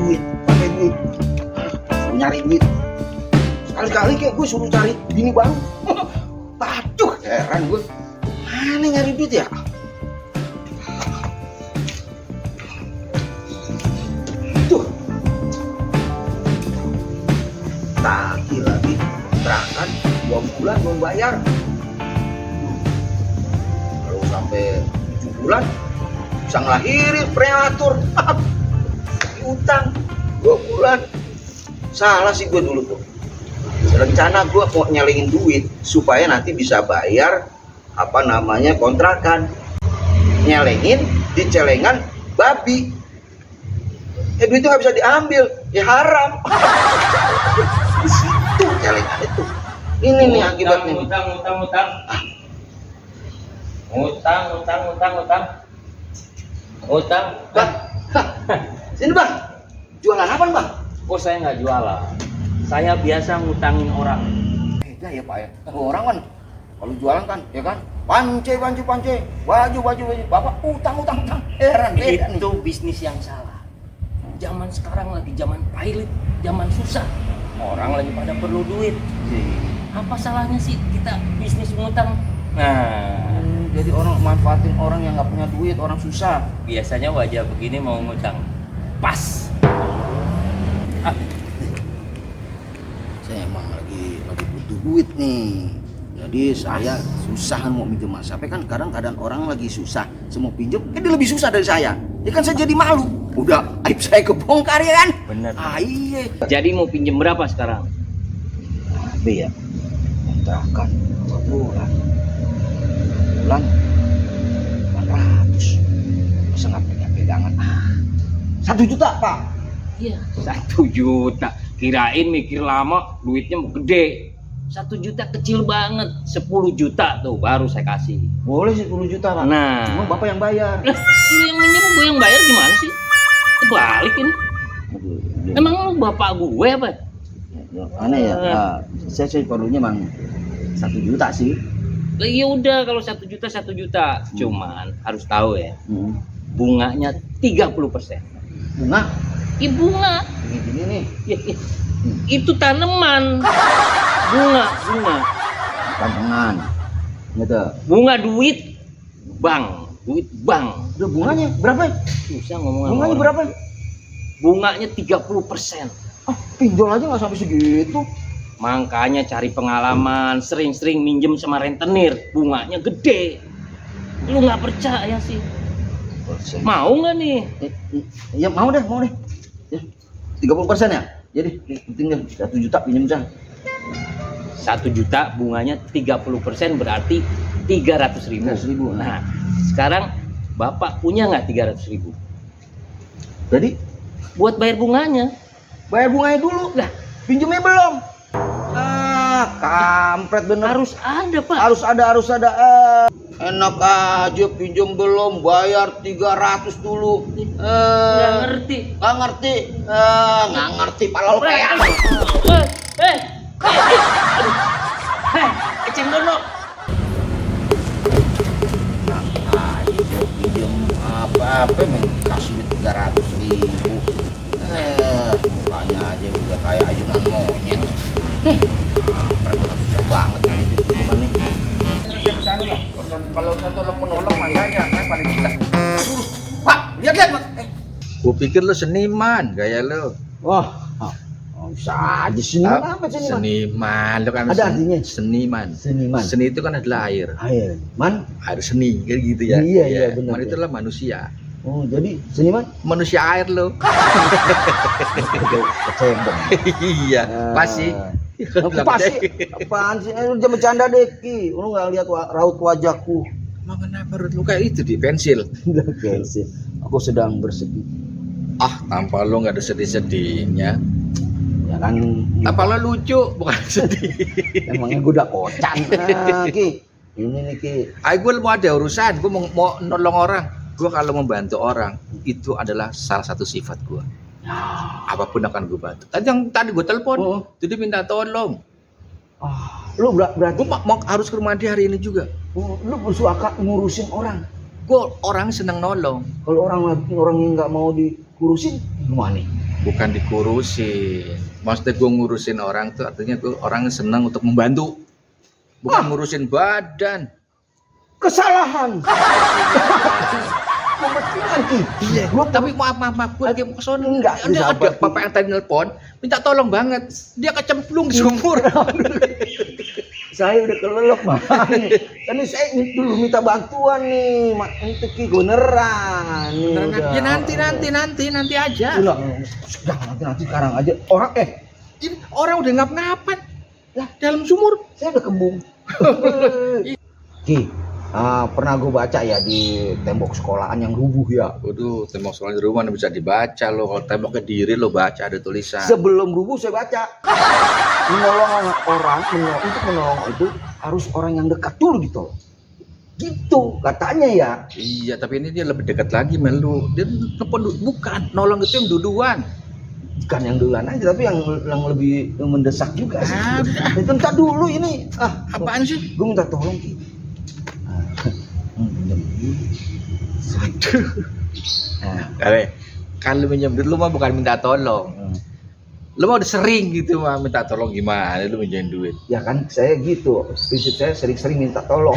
duit. Nyari duit. Sekali-kali kayak gue suruh cari bini baru. Aduh, heran gue. Mana nyari duit ya? Tuh. Lagi kontrakan 2 bulan belum bayar. Kalau sampai 7 bulan bisa ngelahirin prematur. Utang 2 bulan. Salah sih gue dulu tuh. Rencana gue mau nyelengin duit supaya nanti bisa bayar kontrakan. Nyelengin di celengan babi. Duitnya nggak bisa diambil, ya haram. Di situ celengan itu. Ini nih akibatnya. Utang. Bang, sini bang. Jualan apa bang? Oh, saya nggak jualan. Saya biasa ngutangin orang. Beda ya pak ya. Orang kan kalau jualan kan, ya kan, pance, baju. Bapak utang. Heran beda nih. Itu bisnis yang salah. Zaman sekarang lagi zaman pilot, zaman susah. Orang lagi pada perlu duit. Apa salahnya sih kita bisnis ngutang? Nah, jadi orang manfaatin orang yang nggak punya duit, orang susah. biasanya wajah begini mau ngutang. Pas. Saya emang lagi butuh duit nih. Jadi saya susah mau minjem mas. Sampai kan kadang-kadang orang lagi susah, saya mau pinjem, dia lebih susah dari saya. Ya kan saya jadi malu. Udah aib saya kebongkar ya kan? Bener. Iya. Jadi mau pinjem berapa sekarang? Tapi ya, kontrakan 2 bulan. Bulan 400. Masa nggak pegangan? 1 juta pak. Iya, 1 juta. Kirain mikir lama, duitnya mau gede. 1 juta kecil banget. 10 juta tuh baru saya kasih. Boleh sih 10 juta pak. Nah, Cuma bapak yang bayar. lah, lu yang minjem, gue yang bayar gimana sih? Balik ini. Emang lu bapak gue apa? Aneh ya. Saya perlunya emang 1 juta sih. Ya udah kalau 1 juta 1 juta. Cuman harus tahu ya, bunganya 30%. Bunga? Iya bunga. Gini nih. Ya, itu tanaman. Bunga. Tantangan. Gitu. Bunga duit bank. Udah bunganya berapa? Susah ngomong sama Bunganya orang. berapa? Bunganya 30%. Pinjol aja nggak sampai segitu. Makanya cari pengalaman, sering-sering minjem sama rentenir, bunganya gede. Lu nggak percaya sih? Mau nggak nih? Ya mau deh. Ya, 30% ya? Jadi penting deh 1 juta pinjam saya. 1 juta bunganya 30% berarti 300.000. 300.000. Nah, sekarang Bapak punya nggak 300.000? Jadi Buat bayar bunganya. bayar bunganya dulu. Lah, Pinjamnya belum. Kampret bener. harus ada, Pak. Harus ada. Enak aja pinjam belum bayar 300 dulu. Nggak ngerti. Nggak ngerti pala lu kayak. Eceng Dono. Pinjam apa kasih 300.000. Mukanya aja udah kayak ayunan monyet. Susah banget nih gimana nih. Kalau saya tolong menolong makanya saya paling bisa. Pak, lihat. Gue pikir lu seniman, gaya lu. Wah, bisa aja seniman apa seniman? Seniman, lu kan Ada artinya? Seniman. Seni itu kan adalah air. Air, Air seni, kayak gitu ya. Iya, benar. Man itu adalah manusia. Oh, jadi seniman? Manusia air lu. Kecebong. Iya, pasti. Pasti. Apaan sih? Lu jangan bercanda deh, Ki. Lu nggak lihat raut wajahku. Emang kenapa menurut lu kayak itu di pensil? Pensil. Aku sedang bersedih. Tanpa lu nggak ada sedih-sedihnya. Ya kan. Apa lu lucu, bukan sedih. Emangnya gue udah kocan. Ki. Ini nih, Ki. Gue mau ada urusan, gue mau nolong orang. Gue kalau membantu orang itu adalah salah satu sifat gue. Apapun akan gue bantu. Tadi gue telepon, jadi minta tolong. Lu berarti Gue mau harus ke rumah dia hari ini juga. lu bersuaka ngurusin orang. Gue orang seneng nolong. Kalau orang yang nggak mau dikurusin Gimana nih? Bukan dikurusin. Maksudnya gue ngurusin orang tuh artinya gue orang senang untuk membantu. Bukan ngurusin badan. Kesalahan. Kebetulan Ki. Iya, tapi maaf gue lagi mau ke sono. Enggak, Ada sabar, Ki. bapak yang tadi nelpon, minta tolong banget. Dia kecemplung di sumur. Saya udah kelelep mah. Kan saya dulu minta bantuan nih, itu Ki beneran. Nih, udah. Ya nanti aja. Udah, nanti sekarang aja. Ini orang udah ngap-ngapan. Lah, dalam sumur. Saya udah kembung. Ki, pernah gue baca ya di tembok sekolahan yang rubuh ya. Waduh, tembok sekolah di rumah bisa dibaca lo. Kalau tembok Kediri lo baca ada tulisan. Sebelum rubuh saya baca. Untuk menolong itu harus orang yang dekat dulu gitu. Gitu katanya ya. Iya, tapi ini dia lebih dekat lagi melu. Dia telepon bukan nolong itu yang duluan. Bukan yang duluan aja, tapi yang lebih mendesak juga sih. Itu entar dulu ini. Apaan sih? Gue minta tolong Ki. Minjem duit. Kan lu minjem duit lu mah bukan minta tolong. Lu mah udah sering gitu mah minta tolong gimana lu minjem duit. Ya kan saya gitu. Prinsip saya sering-sering minta tolong.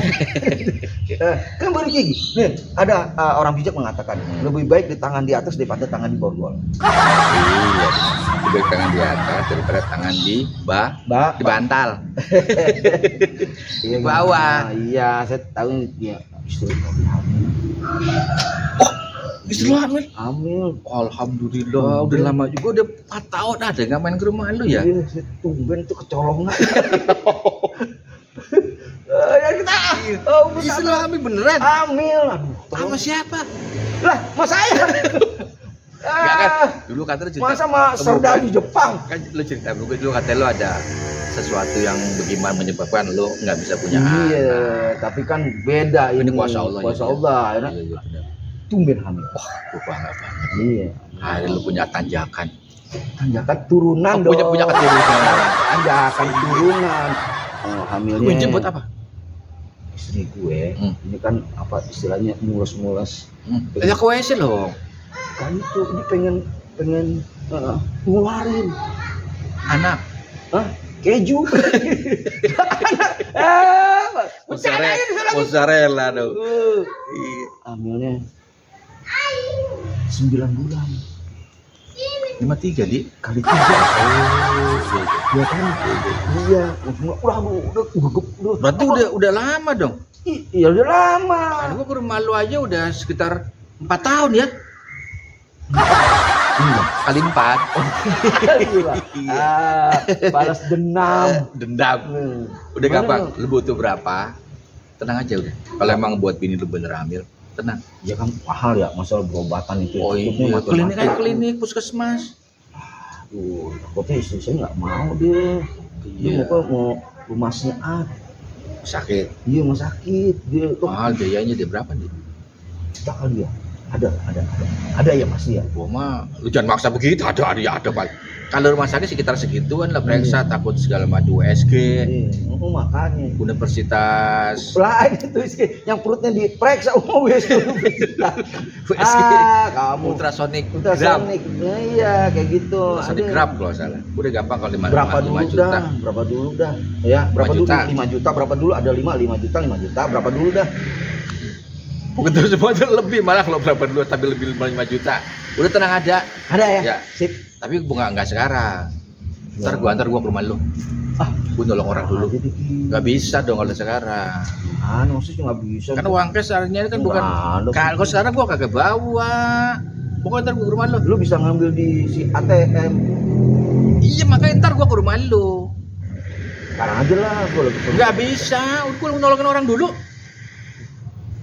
Kan baru Ki. Nih, ada orang bijak mengatakan lebih baik di tangan di atas daripada tangan di bawah. Iya. Lebih baik tangan di atas daripada tangan di di bantal. Di bawah. Iya, saya tahu dia istri hamil. Istri lu hamil? Hamil. Alhamdulillah, udah lama juga udah 4 tahun ada nggak main ke rumah lu ya? Iya, saya tumben tuh kecolongan. Ya kita. Istri lu hamil beneran? Hamil. Aduh. Sama siapa? Lah, mas saya. Enggak kan? Dulu katanya cerita. Masa sama serdadu Jepang. Kan lu cerita dulu katanya lu ada sesuatu yang bagaimana menyebabkan lu nggak bisa punya anak. Iya, tapi kan beda ini. Kuasa Allah. Kuasa Allah. Ya. Iya, benar. Tumben hamil. Gua bangga banget. Iya. Hari lu punya tanjakan. Tanjakan turunan Oh, punya keturunan. Tanjakan turunan. Hamilnya. Lu jemput apa? Istri gue. Ini kan apa istilahnya mulus-mulus. Ya ke WC loh. Kan itu ini pengen ngeluarin Anak. Keju. Mozzarella dong. Hamilnya 9 bulan. 53 di Kali 3. Iya kan? Iya. Udah. Berarti udah lama dong. Iya udah lama. Kan gua ke rumah lu aja udah sekitar 4 tahun ya. Kali 4. Balas dendam. Udah gampang. Lu butuh berapa? Tenang aja udah. Kalau emang buat bini lu bener hamil, tenang. Ya kan mahal ya masalah berobatan itu. Oh iya, klinik puskesmas. Aduh, takutnya istri saya nggak mau deh. Dia mau lumasnya Sakit. Iya mau sakit dia. Mahal biayanya dia berapa nih? Juta kali ya. Ada ya pasti ya. Gua mah lu jangan maksa begitu. Ada Pak. Kalau rumah sakit sekitar segituan lah periksa takut segala macam USG. Makanya. Universitas. Lain itu yang perutnya diperiksa USG. Kamu Ultrasonik. Iya kayak gitu. Ultrasonik gram kalau salah. Udah gampang kalau 5 juta. Berapa dulu dah? Ya, berapa 5 dulu? juta. 5 juta berapa dulu? Ada 5 juta, berapa dulu dah? Bukan terus semua itu lebih malah kalau berapa dulu tapi lebih 5 juta. Udah tenang ada. Ada ya? Ya. Sip. Tapi enggak sekarang. Ntar gua ke rumah lu. Gua nolong orang dulu. Enggak bisa dong kalau sekarang. Maksudnya nggak bisa. Kan uang cash seharusnya kan bukan. Kalau sekarang gua kagak bawa. Pokoknya ntar gua ke rumah lu. Lu bisa ngambil di si ATM. Iya makanya ntar gua ke rumah lu. Sekarang aja lah gua lagi. Enggak bisa. Gua nolongin orang dulu.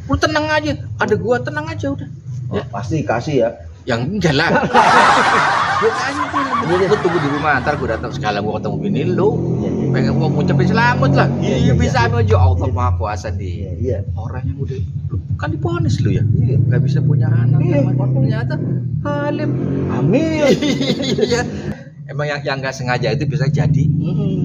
Lu tenang aja. Ada gua tenang aja udah. Ya. Pasti kasih ya. Yang enggak lah. Gue kasih tuh. Lu tunggu di rumah. Ntar gua datang sekali gua ketemu bini lu. Pengen gua ngucapin selamat lah. Iya bisa aja Allah Maha Kuasa nih. Iya. Orang yang udah kan diponis lu ya. Iya. Gak bisa punya anak. Iya. Ternyata halim. Amin. Iya. Emang yang nggak sengaja itu bisa jadi.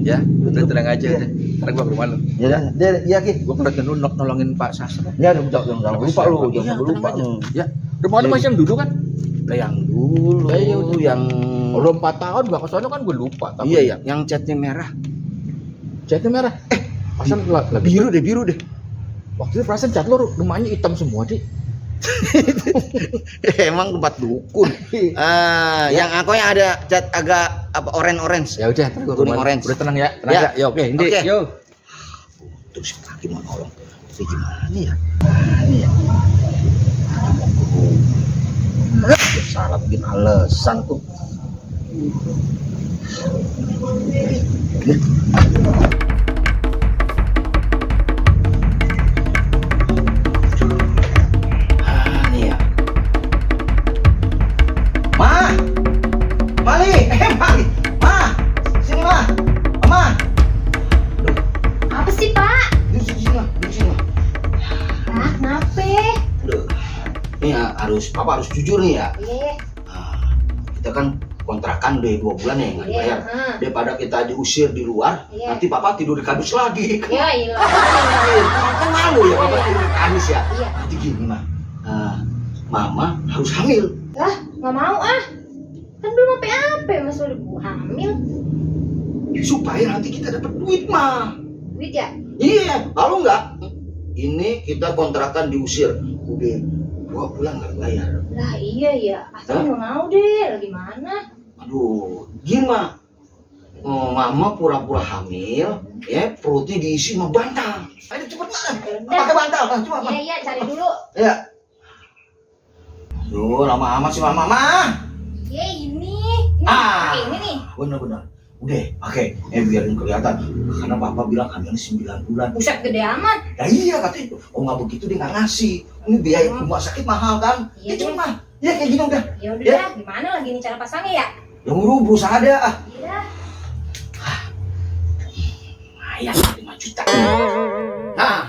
Ya, udah tenang aja deh. Ntar gua ke rumah lu. Ya, Ki. Gua pernah dulu nolongin Pak Sastra. Ya, udah lupa lu, jangan lupa. Ya, rumah lu masih yang duduk kan? Lah yang dulu, Lah, iya, udah. yang Udah 4 tahun gua ke sono kan gua lupa. Tapi iya ya, yang catnya merah. catnya merah. Perasaan lagi Biru deh. waktu itu perasaan cat lo rumahnya hitam semua, Dik. Emang tempat dukun. Yang aku yang ada cat agak apa orange. Ya udah, ntar gua Kuning kemana. orange. Udah tenang ya. Tenang Ya. ya. Ya oke, Dik. Oke. Yo. Terus lagi mau nolong. Ini gimana nih ya? Ini ya. Salah bikin alasan tuh. Nih ya. Mali. Sini, Ma. Mama. Apa sih, Pak? Duduk sini, Ma. Ah, kenapa? Aduh. Ini ya, Papa harus jujur nih ya. Iya. Nah, kita kan kontrakan udah 2 bulan ya nggak dibayar. Daripada kita diusir di luar, Iya. nanti Papa tidur di kardus lagi. Ya ilah. Kan malu ya Papa tidur di kardus ya. Iya. Nanti gini mah, Mama harus hamil. Lah, nggak mau ah. Kan belum apa-apa, masa udah hamil. Supaya nanti kita dapat duit mah. Duit ya? Iya, kalau enggak, ini kita kontrakan diusir. Udah 2 bulan nggak bayar. Lah iya ya. Aku Hah? nggak mau deh. Lagi mana? Aduh, gimana? Mama pura-pura hamil, ya perutnya diisi sama bantal. Ayo cepet mana? Pakai bantal, coba apa? Iya, cari dulu. Ya. Duh, lama amat sih Mama. Ya ini. Ah. Pakai ini nih. Bener. Udah, pakai. Biarin kelihatan. Karena Papa bilang hamilnya 9 bulan. Buset gede amat. Ya iya katanya. Oh nggak begitu dia nggak ngasih. Ini biaya rumah sakit mahal kan? Iya, Cepet mah. Ya kayak gini udah. Ya udah Ya. dah, gimana lagi nih cara pasangnya ya? Yang berusaha ada. Iya. Ayah 5 juta. Nah,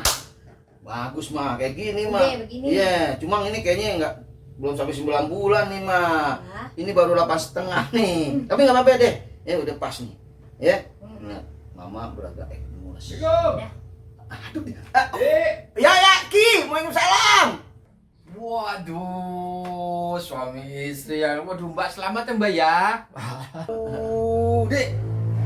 bagus mah kayak gini mah. Oke, begini. Iya, cuma ini kayaknya belum sampai 9 bulan nih mah. Nah. Ini baru 8,5 nih. Tapi nggak apa-apa deh. Ya udah pas nih. Ya. Nah, Mama beragak emosi. Aduh. Ya, Ki, Waalaikumsalam. Waduh, suami istri yang waduh Mbak selamat ya Mbak ya. Dek.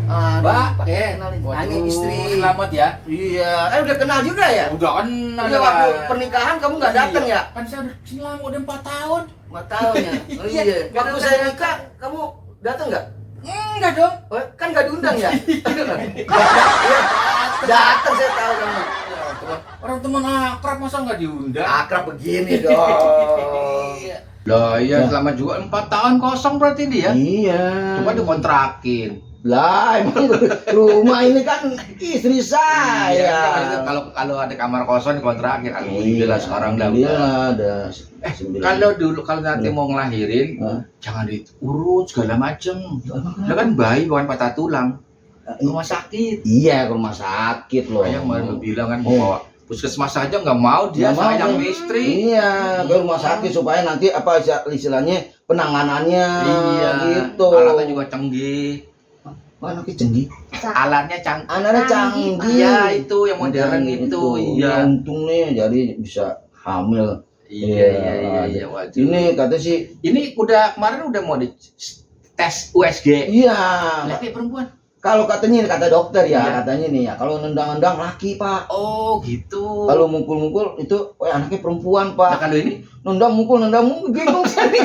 Mbak, kenalin. Ini istri. Selamat ya. Iya, udah kenal juga ya? Udah kenal Iya, waktu pernikahan kamu nggak datang ya? Kan saya udah sini lama udah 4 tahun. 4 tahun ya? Oh iya. Waktu saya nikah, kamu datang nggak? Enggak dong. Oh, kan nggak diundang ya? Iya, datang saya tahu kamu. Orang teman akrab masa nggak diundang? Akrab begini dong. Lah iya selama juga 4 tahun kosong berarti dia. Iya. Cuma dikontrakin. Lah, emang rumah ini kan istri saya. Iya, kalau ada kamar kosong dikontrakin. Alhamdulillah sekarang udah. ada. Kalau nanti mau ngelahirin, Hah? jangan diurut segala macem. Udah kan bayi bukan patah tulang. Rumah sakit. Iya, ke rumah sakit loh. Kayak kemarin lu bilang kan mau bawa puskesmas aja nggak mau dia Nggak mau, sayang kan? istri. Iya, ke rumah sakit supaya nanti apa istilahnya penanganannya Iya. gitu. Alatnya juga canggih. Mana canggih? Alatnya Anaknya canggih. Iya itu yang modern itu. Iya. Untung nih jadi bisa hamil. Iya. Waduh. Ini kata sih. Ini kemarin udah mau di tes USG. Iya. Laki perempuan. Kalau katanya kata dokter ya, Iya. katanya nih ya, kalau nendang-nendang laki, Pak. Oh gitu. Kalau mukul-mukul itu anaknya perempuan, Pak. Nah, kalau ini? Nendang mukul bingung saya nih.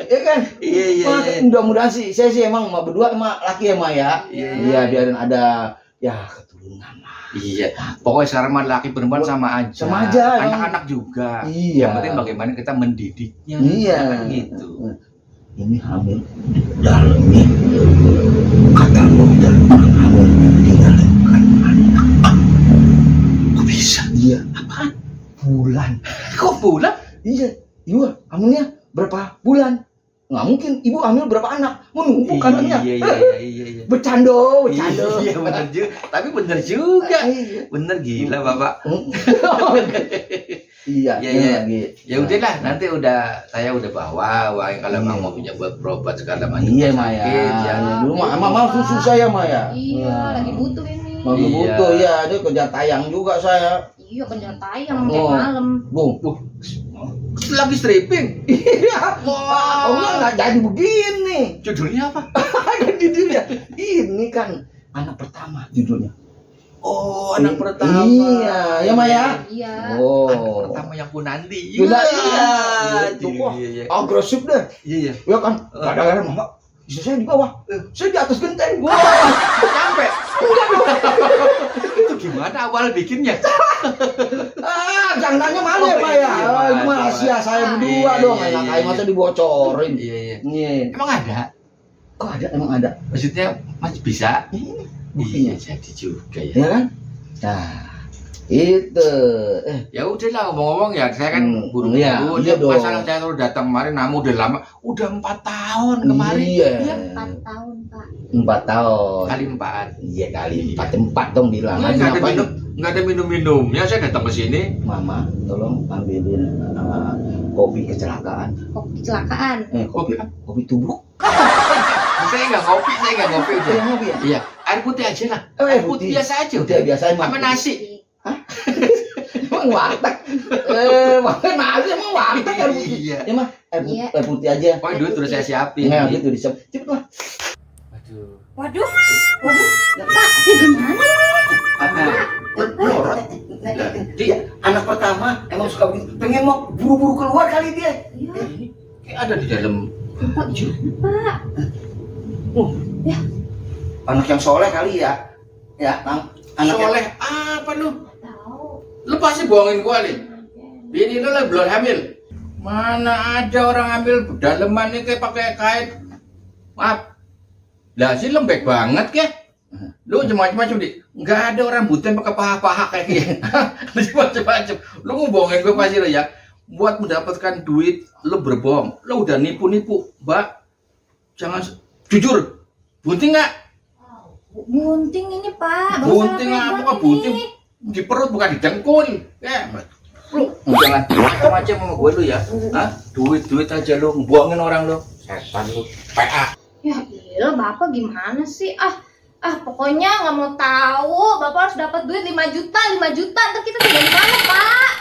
Ya kan? Iya. Mudah-mudahan sih saya sih emang berdua sama laki ya, Ma ya. Iya. Biarin ada ya keturunan lah. Iya. Pokoknya sekarang mah laki perempuan sama aja. Sama aja, emang. Anak-anak juga. Iya. Yang penting bagaimana kita mendidiknya. Iya. Kan gitu. Ini hamil dalamnya kata dokter hamil tinggalkan anak. Kok bisa? Iya. Apaan? Bulan. Kok bulan? Iya. Iya. Hamilnya berapa bulan? Nggak mungkin ibu hamil berapa anak? Menumpuk anaknya. Iya. Bercanda. Iya bener juga. Tapi bener juga. Iya. Bener gila Bapak. Iya. Iya. Lagi. Ya udahlah, nanti saya udah bawa uang kalau mau punya buat berobat segala macam. Iya, Maya. Ya. Dulu Mama susah saya, Maya. Iya, lagi butuh ini. Lagi Iya. butuh ya, dia kerja tayang juga saya. Iya, bener tayang sampai Oh. malam. Bung, Lagi stripping. Iya. Wah. Oh nggak jadi begini. Judulnya apa? Ada judulnya. Ini kan anak pertama judulnya. Oh, anak pertama. Iya, ya Maya. Iya. Oh. Anak pertama yang Punanti. Iya. Itu. Iya. Agresif deh. Iya. Ya kan. Kadang-kadang mama, istri saya di bawah. Saya di atas genteng. Wah, sampai. Itu gimana awal bikinnya? Jangan tanya mana ya, Pak ya. Masih saya berdua dong. Enak aja masa dibocorin. Iya, iya. Iya. Emang ada? Kok ada? Emang ada. Maksudnya masih bisa? Ini Iya, buktinya. jadi juga ya. Ya kan? Nah, itu. Ya udahlah ngomong-ngomong ya, saya kan Hmm, buru-buru. iya, Dia iya dong. masalah saya kalau datang kemarin, namu udah lama, udah 4 tahun kemarin. Iya. 4 tahun, Pak. 4 tahun. Kali 4. Iya kali 4 dong bilang. Nggak ada Ngapain? minum, nggak ada minum-minumnya. Saya datang ke sini. Mama, tolong ambilin kopi kecelakaan. Kok kecelakaan? Kopi Kopi apa? kopi tubuh. Saya nggak ngopi udah. Yang kopi ya? Iya, air putih aja lah. Oh, Air putih biasa aja udah. Putih biasa emang. Sama nasi. Emang warteg. Makan nasi emang warteg air putih. Iya. Ya mah, Iya. air putih aja. Oh, duit udah saya siapin. Nah, gitu disiap. Cepet lah. Aduh. Waduh. Pak, ini gimana? Melorot. Dia anak pertama emang suka begitu. Pengen mau buru-buru keluar kali dia. Iya. Ini kayak ada di dalam. Pak, gimana, Pak? Anak yang soleh kali ya. Ya, anak yang Soleh apa lu? Tahu. Lu pasti bohongin gua nih. Bini lu lah belum hamil. Mana ada orang hamil dalemannya kayak pakai kain. Maaf. Lah sih lembek banget ya. Lu macam-macam di. Enggak ada orang buta yang pakai paha-paha kayak gini. Macam-macam. Lu ngebohongin gua pasti lo ya. Buat mendapatkan duit lu berbohong. Lu udah nipu-nipu, Mbak. Jangan jujur. Bunting nggak? Bunting ini, Pak. Bunting apa kok bunting? Di perut bukan di dengkul. Ya, lu jangan macam-macam sama gue lu ya. Hah? Duit aja lu, buangin orang lu. Setan lu. PA. Ya gila, Bapak gimana sih? Pokoknya nggak mau tahu. Bapak harus dapat duit 5 juta. Ntar kita tinggal di mana, Pak?